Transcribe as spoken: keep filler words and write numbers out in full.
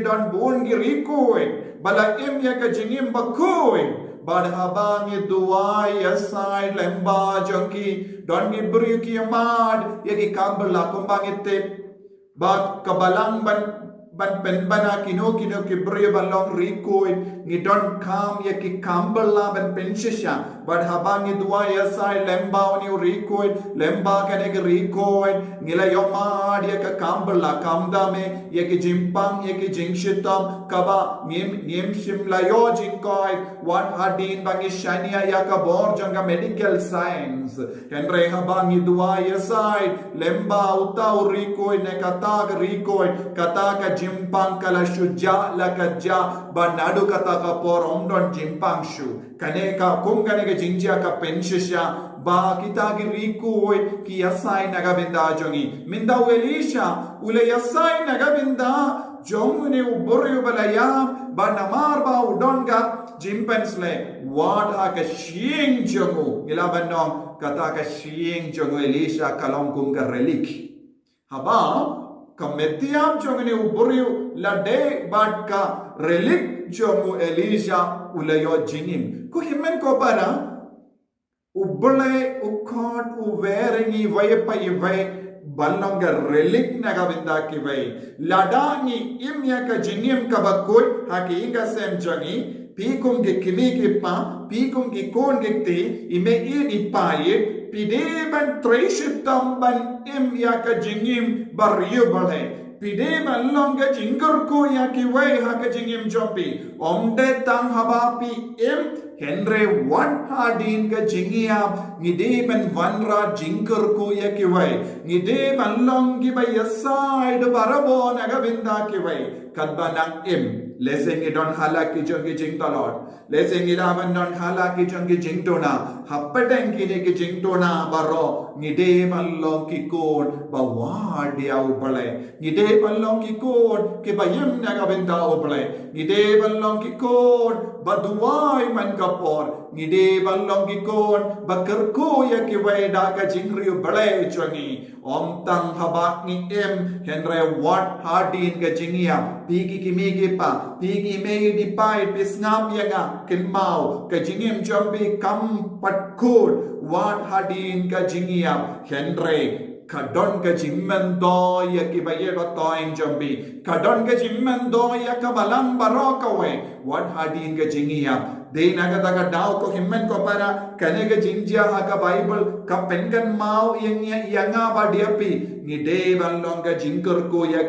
don bun ki rikuid ba la im ïa ka jingim bakhuid. Bad haba ngi duwai ïa side lyngba jong ki, don ki briew ki mad ïa ki kam bylla kumba ngi tip ba ka balang ban ban pynbna kino kino ki briew ban long rikuid, ngi donkam ïa ki kam bylla ban pynshisha. Bad haba ngi duwai ïa side lyngba une u rikuid, lyngba kane ka rikuid, ngi la ïohmad ïa ka kam bylla, kam dame, ïa ki jingpang, ïa ki jingshitom, kaba ngim, ngim shym la ïoh jingkoit wat hadien ba ngi shaniah ïa ka bor jong ka medical science. Hynrei haba ngi duwai ïa side lyngba uta u rikuid ne kata ka rikuid, kata ka jingpang ka la shu jah la ka jah, ba naduh kata ka por ym don jingpang shuh. Kane ka kum kane ka jingjia ka pynshisha ba kita ki rikuid ki ïasai na ka bynta jong ngi. Mynta u Elisha u la ïasai na ka bynta jong une u briew ba la ïap, ba namar ba u don ka jingpynsleh, wat ha ka shyieng jong u, ngi lah ban ong kata ka shyieng jong u Elisha ka long kum ka relic. Haba ka met ïap jong une u briew la dei bad ka relic jong u Elisha, u la ïoh jingim. Ko hynmen ko para, U Blei u khot uwei ïa ngi iwei pa iwei ban long ka relic na ka bynta kiwei. Lada ngi im ïa ka jingim kaba khuid ha ki ïing ka sem jong ngi, phi kum ki kmie ki kpa, phi kum ki khun ki kti, i mei i pa i, phi dei ban trei shitom ban im ïa ka jingim bariewblei. Phi dei ban long ka jingkyrkhu ïa kiwei ha ka jingim jong phi. Ym dei tang haba phi im, hynrei wat hadien ka jingïap ngi dei ban wanrah jingkyrkhu ïa kiwei. Ngi dei ban long kiba ïasai da barabor na ka bynta kiwei. Katba nang im, lehse ngi don ha la ki jong ki jingtlot, lehse ngi lah ban don ha la ki jong ki jingduna. Hapdeng kine ki jingduna baroh ngi dei ban long ki khun ba wad ïa U Blei. Ngi dei ban long ki khun kiba im na ka bynta U Blei. Ngi dei ban long ki khun ba duwai man ka por. Ngi dei ban long ki khun ba kyrkhu ïa kiwei da ka jingriewblei jong ngi. Ym tang haba ngi im, hynrei wat hadien ka jingïap. Phi ki kmie ki kpa, phi ki mei ki pa, phi sngap ïa nga, kynmaw, ka jingim jong phi kam pat khuid wat hadien ka jingïap. Hynrei ka don ka jingmyntoi ïa kiba ïeit ba toiñ jong phi. Ka don ka jingmyntoi ïa ka balang baroh kawei wat hadien ka jingïap. Dei na kata ka daw ko hynmen ko para, kane ka jingjia ha ka Baibl ka pynkynmaw ïa ngi, ïa nga bad ïa phi. Ngi dei ban long ka jingkyrkhu ïa